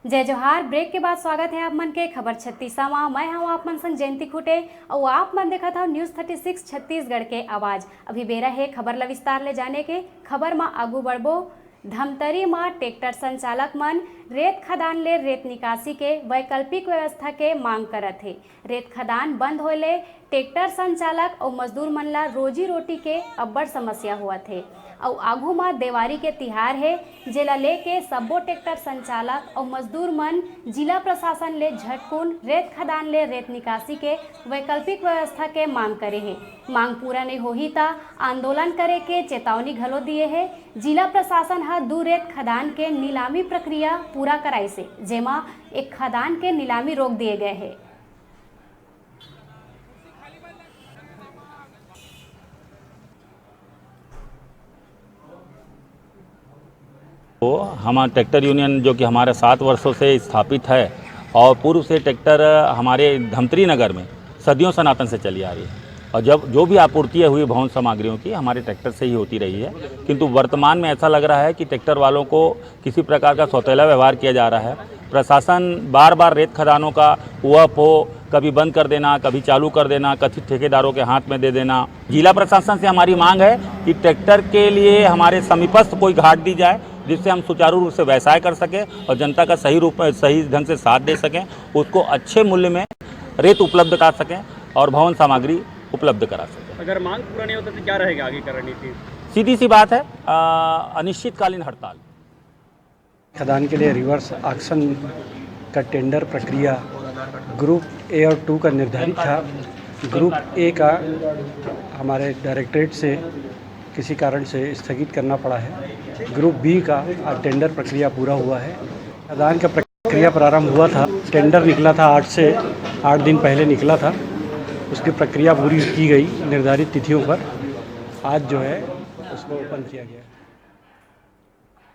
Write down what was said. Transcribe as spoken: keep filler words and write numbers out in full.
जय जोहार। ब्रेक के बाद स्वागत है आप मन के खबर छत्तीसा मा। मैं हूं आप मन संग जयंती खुटे, अउ आप मन देखत हव न्यूज़ थर्टी सिक्स छत्तीसगढ़ के आवाज। अभी बेरा है खबर ला विस्तार ले जाने के। खबर मा आगू बढ़बो। धमतरी मा ट्रैक्टर संचालक मन रेत खदान ले रेत निकासी के वैकल्पिक व्यवस्था के मांग करत हे। रेत खदान बंद होए ले ट्रैक्टर संचालक अउ मजदूर मन ला रोजी रोटी के अब्बड़ समस्या होवत हे। अउ आघू म देवारी के तिहार हे, जेला लेके सब्बो ट्रैक्टर संचालक अउ मजदूर मन जिला प्रशासन ले झटकुन रेत खदान ले रेत निकासी के वैकल्पिक व्यवस्था के मांग करे हे। मांग पूरा नइ होही त आंदोलन करे के चेतावनी घलो दिए हे। जिला प्रशासन ह दू रेत खदान के नीलामी प्रक्रिया पूरा कराइस हे, जेमा एक खदान के नीलामी रोक दिए गए हे। तो हम ट्रैक्टर यूनियन, जो कि हमारे सात वर्षों से स्थापित है और पूर्व से ट्रैक्टर हमारे धमतरी नगर में सदियों सनातन से चली आ रही है, और जब जो भी आपूर्ति हुई भवन सामग्रियों की, हमारे ट्रैक्टर से ही होती रही है। किंतु वर्तमान में ऐसा लग रहा है कि ट्रैक्टर वालों को किसी प्रकार का सौतेला व्यवहार किया जा रहा है। प्रशासन बार बार रेत खदानों का उहप हो, कभी बंद कर देना, कभी चालू कर देना, कथित ठेकेदारों के हाथ में दे देना। जिला प्रशासन से हमारी मांग है कि ट्रैक्टर के लिए हमारे समीपस्थ कोई घाट दी जाए, जिससे हम सुचारू रूप से व्यवसाय कर सकें और जनता का सही रूप, सही ढंग से साथ दे सकें, उसको अच्छे मूल्य में रेत उपलब्ध करा सकें और भवन सामग्री उपलब्ध करा सकें। अगर मांग पूरा नहीं होता तो क्या रहेगा आगे का रणनीति? सीधी सी बात है, आ, अनिश्चितकालीन हड़ताल। खदान के लिए रिवर्स ऑक्शन का टेंडर प्रक्रिया ग्रुप ए और टू का निर्धारित था। ग्रुप ए का हमारे डायरेक्टरेट से किसी कारण से स्थगित करना पड़ा है। ग्रुप बी का आज टेंडर प्रक्रिया पूरा हुआ है। खदान का प्रक्रिया प्रारंभ हुआ था। टेंडर निकला था आठ से आठ दिन पहले निकला था। उसकी प्रक्रिया पूरी की गई निर्धारित तिथियों पर। आज जो है उसको ओपन किया गया।